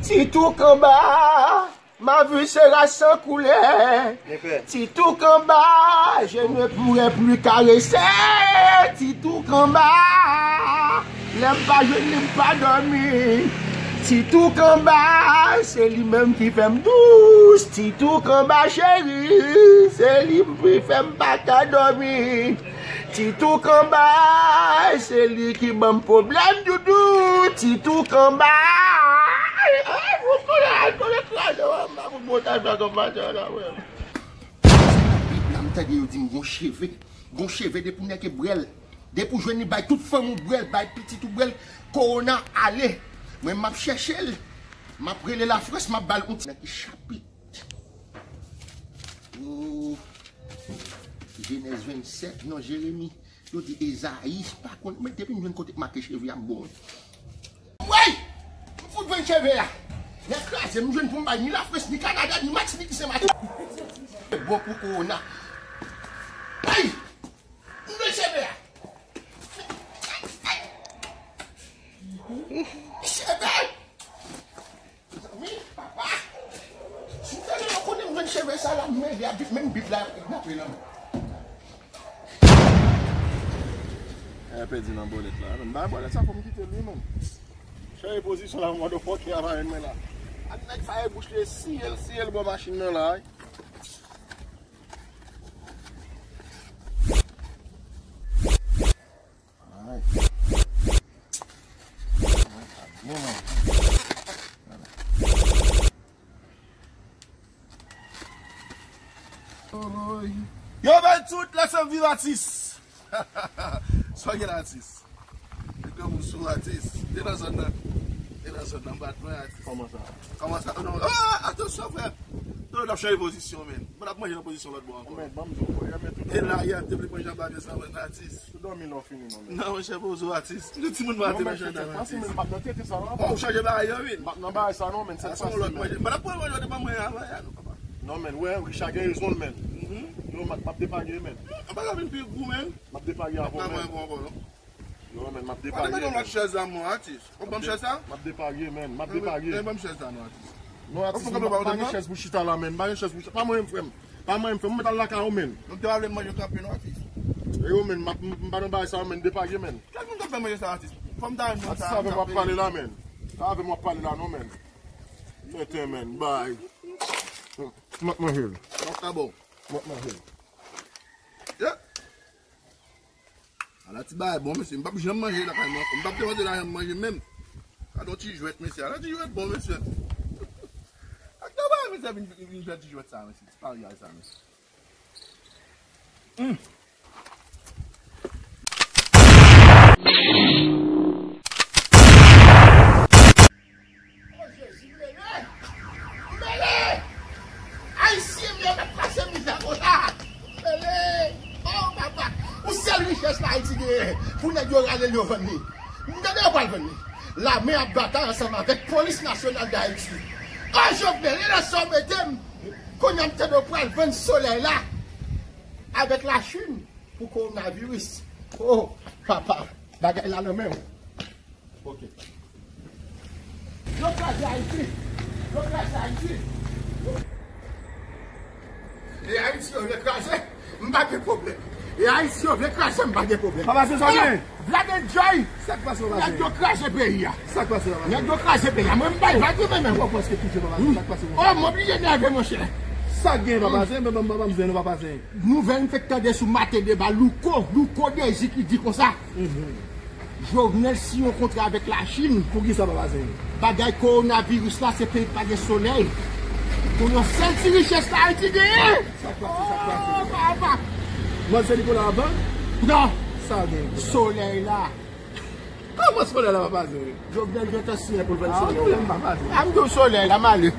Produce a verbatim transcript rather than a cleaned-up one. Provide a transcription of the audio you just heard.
Ti tou kanba, ma vie sera sans couleur. Ti tou kanba, je ne pourrai plus caresser. Ti tou kanba, lè m pa jwenn li m pa dòmi. Ti tou kanba, se li menm ki fè m dous. Ti tou kanba cheri, se li ki fè m pa ka dòmi. Ti tou kanba, se li ki ban m pwoblèm doudou. Ti tou kanba. Ay, ay, fout konnen, ay, konnen kraze, wè, m pa fout montaj la, kòm maten an la, wè. Bib la, m tande yo di m gon cheve. Gon cheve depi w nèke brèl. Depi w jwenn li, bay tout fanmi w brèl, bay pitit ou brèl. Kowona ale. Mwen, m ap chèche l. M ap rele Lafrans, m ap ba l yon ti. Nan ki chapit? Oh, Jenèz vennsèt, non, Jeremi. Yo di Ezayi, pa konn, men depi m jwenn kote k make cheve a, m bon. Wey! M fout jwenn cheve a. Nèg kraze, m jwenn pou m bay ni Lafrans, ni Kanada, ni Matinik, ni Senmati. Bon pou kowona. Wey! M jwenn cheve a. Cheve! Mezanmi, papa. Si w te gen yon kote m jwenn cheve sa la, m mele a vit, menm Bib la, y ap kidnape l anba. E pèdi nan bòlèt la. Men bay bòlèt sa, fò m kite l wi, man. Chanje pozisyon la, motherfucker, a pa renmen la. Ak nèg sa e bouch li, siye l, siye l bò machin nan la, wi. Ay. Ay, sa byen, man. Yo, bay tout, lèse m viv atis. Sa gen atis. Li granmoun sou atis. Li nan zòn nan. Li nan zòn nan, bat mwen atis. Kòman sa? Kòman sa? Oh, non. Ah, atansyon, frè. Non, n ap chanje pozisyon, men. Mwen ap manje nan pozisyon lòt bò ankò. Men, ban m di w, frè, men tout. E la, yè, te vle manje anba de san mwen atis. Ou dòmi lè w fini, non, men. Non, monchè, poze w atis. Tout timoun mwen te nan jandam atis. Pase, men, m p ap nan tete sa, non. Oh, ou chanje bagay yo, wi. M p ap nan bagay sa, non, men. Sa se yon lòt manje. Mwen ap pran manje de ban mwen avan, ya, non, papa. Non, men, wè, Richard gen rezon l, men. Non, m ap, m ap depare, men. An pa ka vin pi gou, men. M ap depare avè w, men. Yo, men, m ap depare, men. Mete yon lòt chèz la, mon atis. Ou ban m chèz sa? M ap depare, men. M ap depare. Ban m chèz la, non, atis. Non, atis, m pa gen chèz pou chita la, men. M pa gen chèz pou chita. Pa mwen, frè m. Pa mwen, frè m. Mwen met al lakay ou, men. Donk, te pa vle m manje kanpe, non, atis. E yo, men, m ap, m pa nan bagay sa, men. Depare, men. Kèl moun k ap fè manje sa, atis? Fò m ta renmen sa. Atis, avè m w ap pale la, men. Sa avè m w ap pale la, non, men. Tenten, men. Bay. M ap manje l. M ap ka bon. M ap manje l. Yeah. Ala ti bagay bon, mesye. M p ap janm manje lakay mwen ankò. M p ap te mande lajan m manje menm. Gade yon ti jwèt, mesye. Ala ti jwèt bon, mesye. Ak nan bagay, mesye, vin, vin, vin fè ti jwèt sa, mesye. Ti paryaj sa, mesye. Hmm. Oh, Jezi, m mele! M mele! Ayisyen, m mele, m ap pase mizè konsa! M mele! Oh, papa! Yon sèl richès la Ayiti genyen pou nèg yo rale l yo vann li. M tande yo pral vann li. Lame ap batay ansanm avèk Polis Nasyonal d Ayiti. Oh, Jovenel, e nan sa w mete m? Kounye a m tande yo pral vann Solèy la avèk Lachin pou kowonaviris. Oh, papa, bagay la nan men w. Ok. Yo kraze Ayiti. Yo kraze Ayiti. E Ayiti yo vle kraze, m pa gen pwoblèm. E Ayiti yo vle kraze, m pa gen pwoblèm. Papa, se sa gen. Vlad Enjoy. Sa k pase, papa? Nèg yo kraze peyi a. Sa k pase, papa? Nèg yo kraze peyi a. Mwen, m bay vag wi, men, men. Ou prèske touche, papa. Sa k pase, papa? Oh, m oblije nève, monchè. Sa k gen, papa? Se menm papa m zen, papa zen. Nouvèl m fèk tande sou Maten Deba, Louko, Louko Dezi ki di konsa. Jovenel siyen yon kontra avèk Lachin. Poukisa, papa zen? Bagay kowonaviris la, se peyi k pa gen solèy. Pou yon sèl ti richès la Ayiti genyen. Sa k pase, sa k pase? Oh, papa. Mwen se Nicolas Avant? Non. Sa gen? Solèy la. Kòman solèy la, papa zen? Jovenel gentan siyen pou l vann solèy la. Ah, non, papa zen. A m di w solèy la, m ale.